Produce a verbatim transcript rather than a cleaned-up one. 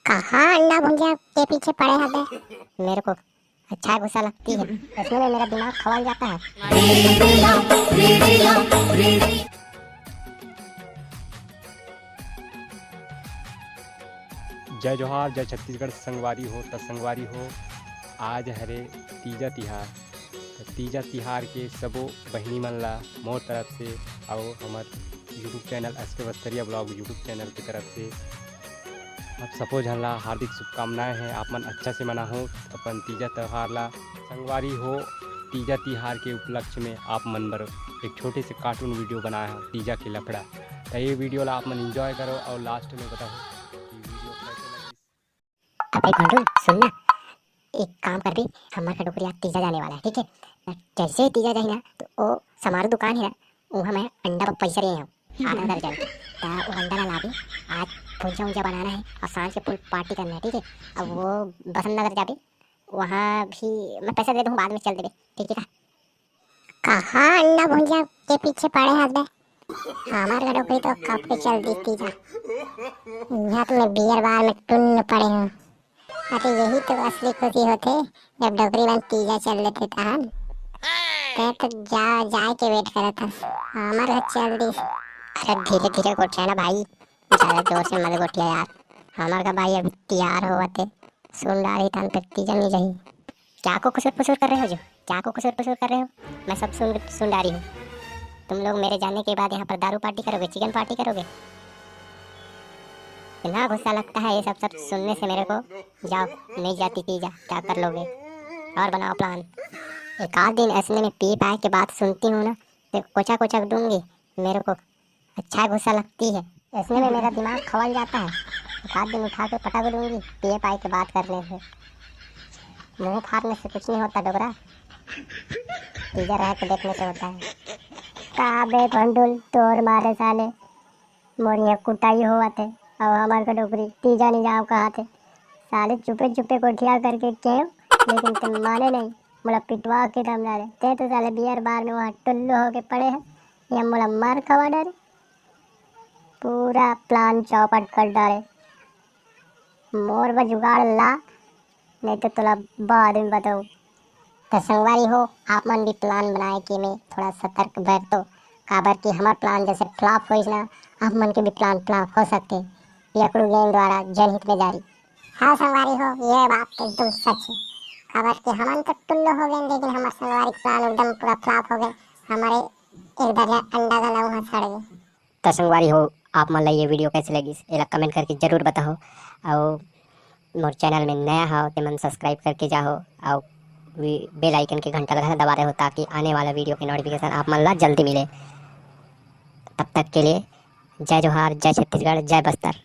कहाँ अंडा भुंजा के पीछे पड़े हबे? मेरे को अच्छा गुस्सा लगती है, उसमें में मेरा दिमाग खवाल जाता है। जय जोहार, जय छत्तीसगढ़। संगवारी हो त संगवारी हो, आज हरे तीजा तिहार। त तीजा तिहार के सबो बहिनी मन ला मोर तरफ से अउ हमर YouTube चैनल एस के बस्तरिया ब्लॉग YouTube चैनल के तरफ से आप सबो झन ला हार्दिक शुभकामनाएं हैं। आप मन अच्छा से मनाहो अपन तीजा त्योहार ला। संगवारी हो, तीजा तिहार के उपलक्ष्य में आप मन बर एक छोटे से कार्टून वीडियो बनाए हन, तीजा के लफड़ा। त ये वीडियो ला आप मन एंजॉय करो और लास्ट में बताओ कि वीडियो कैसे लगी। अबे भंडुल, सुन ना, एक काम कर भी, हमर का डोकरी आज तीजा जाने वाला है, ठीक है? जैसे ही तीजा जाही ना, तो ओ समारू दुकान है ना, वहाँ मैं अंडा पर पैसा ले आऊँ, आधा दर्जन। त वो अंडा ला लाबे, आज भुंजा उंजा बनाना है और सांझ के फुल पार्टी करना है, ठीक है? अब वो बसंत नगर जाबे, वहाँ भी मैं पैसा दे दूँ, बाद में चल देबे, ठीक है? कहाँ अंडा भुंजा के पीछे पड़े हबे? हमार का डोकरी तो कब के चल दी तीजा। यहाँ तो मैं बियर बार में टुन्न पड़े हूँ। अरे यही तो असली खुशी होथे, जब डोकरी मन तीजा चल देथे तहन। ते तो जा, जाए के वेट करत हस। हमार घर चल दिस। अरे धीरे धीरे गोठिया ना भाई, ज्यादा जोर से मत गोठिया यार। हमार का भाई अभी तैयार होवत हे, सुन डारही तहन फिर तीजा नहीं रही। क्या को खुसुर फुसुर कर रहे हो जो? क्या को खुसुर फुसुर कर रहे हो? मैं सब सुन, सुन डारी हूँ। तुम लोग मेरे जाने के बाद यहाँ पर दारू पार्टी करोगे, चिकन पार्टी करोगे? इतना गुस्सा लगता है ये सब, सब सुनने से मेरे को। जाओ, नहीं जाती तीजा, क्या कर लोगे? और बनाओ प्लान। एक आध दिन ऐसने में पी पाए के बात सुनती हूँ ना, तो कोचा कोचा दूंगी। मेरे को अच्छा गुस्सा लगती है। ऐसने में मेरा दिमाग खवल जाता है। एक आध दिन उठा के पटक दूंगी, पिए पाए के बात करने से। मुंह फाड़ने से कुछ नहीं होता डोकरा, तीजा रह के देखने से होता है। का बे भंडुल, तोर मारे साले मोर यहाँ कुटाई होवत हे, अउ हमर का डोकरी तीजा नहीं जाओ कहत हे। साले चुपे चुपे गोठिया करके केव, लेकिन ते माने नहीं, मोला पिटवा के दम डारे। ते तो साले बियर बार में वहाँ टुल्लू होके पड़े है, या मोला मार खवा डारे। पूरा प्लान चौपट कर डारे। मोर बर जुगाड़ ला, नहीं तो तोला बाद में बताऊँ। तो संगवारी हो, आप मन भी प्लान बनाए के में थोड़ा सतर्क बरतो, काबर कि हमर प्लान जैसे फ्लॉप होइस ना, आप मन के भी प्लान फ्लॉप हो सकते। पियकड़ू गैंग द्वारा जनहित में जारी। हाँ संगवारी हो, ये बात तो एकदम सच है, काबर कि हमन तो टुल्लो हो गए, लेकिन हमर संगवारी के प्लान एकदम पूरा फ्लॉप हो गए। हमारे एक दर्जन अंडा गला वहाँ सड़ गए। त संगवारी हो, आप मन ला ये वीडियो कैसे लगिस, एला कमेंट करके जरूर बताओ। और मोर चैनल में नया हो ते मन सब्सक्राइब करके जाओ, और बेल आइकन के घंटा ला दबा रहे हो, ताकि आने वाला वीडियो के नोटिफिकेशन आप मन ला जल्दी मिले। तब तक के लिए जय जोहार, जय छत्तीसगढ़, जय बस्तर।